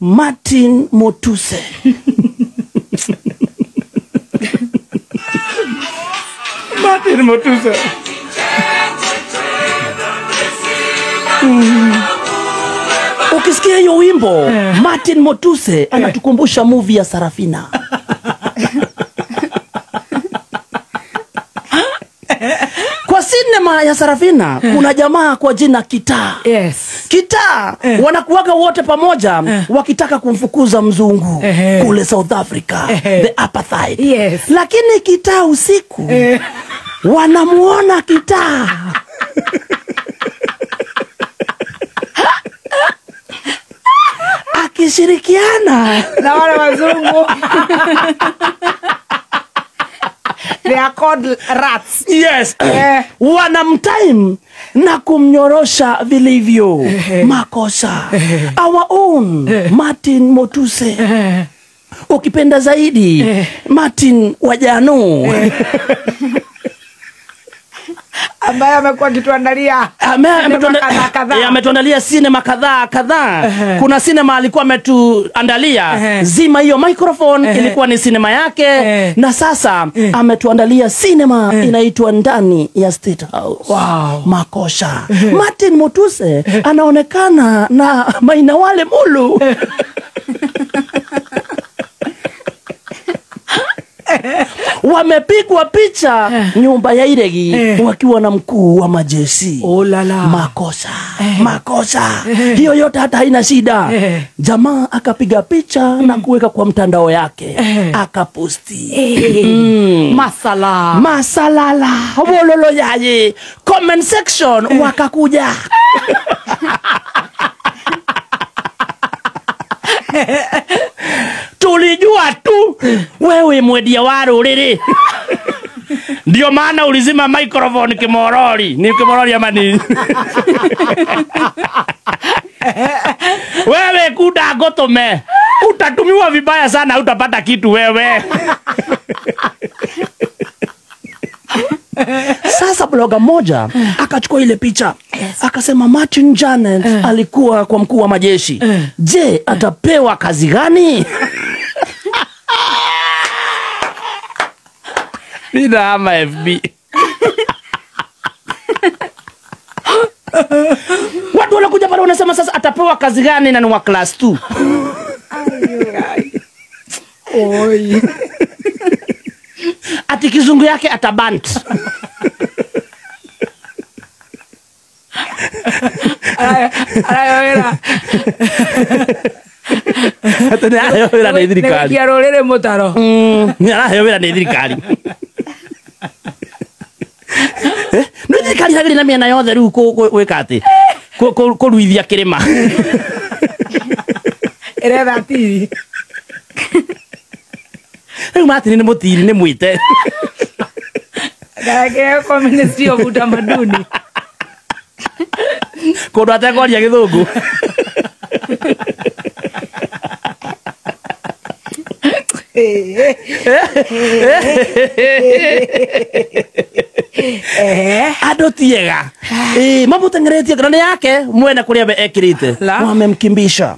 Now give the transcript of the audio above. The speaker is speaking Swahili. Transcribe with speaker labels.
Speaker 1: Martin Mutuse. Martin Mutuse. Ukisikia hiyo wimbo Martin Mutuse anatukumbusha movie ya Sarafina. Kwa sinema ya Sarafina kuna jamaa kwa jina Kitaa.
Speaker 2: Yes.
Speaker 1: Kitaa wanakuwaga wote pamoja wakitaka kumfukuza mzungu kule South Africa, the apartheid.
Speaker 2: Yes.
Speaker 1: Lakini Kitaa usiku wanamuona Kitaa. Akishirikiana
Speaker 2: na wale wazungu. They are called rats.
Speaker 1: Yes. Wanamtime na kumnyorosha vilivyo. Makosa. Our own Martin Mutuse. Ukipenda zaidi Martin Wajano.
Speaker 2: Ambaye amekuwa akituandalia
Speaker 1: ametuandalia sinema kadhaa kadhaa. Kuna sinema alikuwa ametuandalia zima hiyo microphone, ilikuwa ni sinema yake. Na sasa ametuandalia sinema inaitwa Ndani ya State House.
Speaker 2: Wow.
Speaker 1: Makosha. Martin Mutuse anaonekana na Maina Wale Mulu. Wamepigwa picha nyumba ya Iregi wakiwa na mkuu wa majeshi.
Speaker 2: Oh la la.
Speaker 1: Makosa. Makosa. Hiyo yote hata haina shida. Jamaa akapiga picha na kuweka kwa mtandao yake. Akaposti.
Speaker 2: Masala.
Speaker 1: Masalala. Wololo yaye. Comment section wakakuja. Tulijua tu wewe mwedia wa rũrĩrĩ. Ndio maana ulizima microphone kimorori. Ni kimorori ama ni? Wewe kuda gotome. Utatumiwa vibaya sana, utapata kitu wewe. Sasa bloga moja akachukua ile picha. Akasema Martin Janet alikuwa kwa mkuu wa majeshi. Je, atapewa kazi gani? Nina ama FB. Watu wanakuja pale wanasema sasa atapewa kazi gani na ni wa class 2.
Speaker 2: Oi.
Speaker 1: Ati kizungu yake atabant.
Speaker 2: Arayowera.
Speaker 1: Arayowera nĩ thirikari.
Speaker 2: Nĩ rũrĩrĩ mũtaro.
Speaker 1: Nĩ araheo wĩra nĩ thirikari. Nĩ thirikari yagĩrĩire na mĩena yothe rĩu gwĩka atĩ kũruithia kĩrĩma.
Speaker 2: Ĩretha tiri.
Speaker 1: Rĩu Martin nĩ mũtiri nĩ mwĩte.
Speaker 2: Garekeo kwa Ministry of Utamaduni.
Speaker 1: Kũndũ atekwaria gĩthũngũ. Andũ tiega. Mamũteng'eretie kana nĩ yake mwene kũrĩa we ekĩrĩte. Wamemkimbisha.